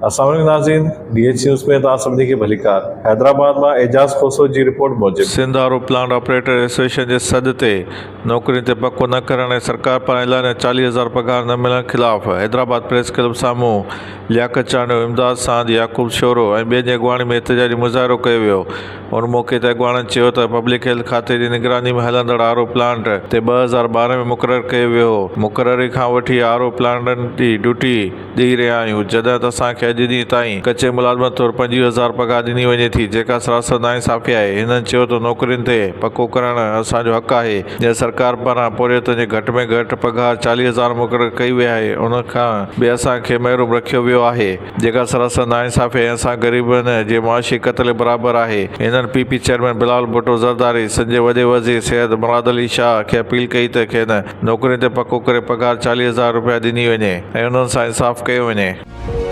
السلام عليڪم ناظرين ڊي ايڇ نيوز ۾ توهان سڀني کي ڀليڪار حيدرآباد مان اعجاز کوسو جي رپورٽ موجب. Sindh R O plant operator association جي سڏ تي نوڪرين تي پڪو نه ڪرڻ ۽ سرڪار پاران اعلانيل 40 هزار پگهار نه ملڻ خلاف حيدرآباد پريس ڪلب سامهون لياقت چانڊيو، امداد ساند، يعقوب شورو ۽ ٻين جي اڳواڻي ۾ احتجاجي مظاهرو ڪيو ويو. ان موقعي تي اڳواڻن چيو ته پبلڪ هيلٿ کاتي جي نگراني ۾ هلندڙ آر او پلانٽ تي 2012 ۾ مقرر ڪيو ويو هو، مقرري کان وٺي آر او پلانٽن جي ڊيوٽي ڏئي رهيا آهيون، جڏهن ته اسان کي اڄ ڏينهن تائين ڪچي ملازمت طور 25 هزار پگهار ڏني وڃي ٿي، جيڪا سراسر ناانصافي آهي، هنن چيو ته نوڪرين تي پڪو ڪرڻ اسان جو حق آهي، جنهن سرڪار پاران پورهيتن جي گهٽ ۾ گهٽ پگهار 40 هزار مقرر ڪئي وئي آهي، ان کان به اسان کي محروم رکيو ويو آهي. جيڪا سراسر ناانصافي ۽ اسان غريبن جي معاشي قتل برابر آهي. هنن P P chairman Bilawal Bhutto Zardari, Sindh جي وڏي وزير سيد مراد علي شاهه کي اپيل ڪئي ته کين نوڪرين تي پڪو ڪري پگهار 40 هزار رپيا ڏني وڃي ۽ انهن سان انصاف ڪيو وڃي.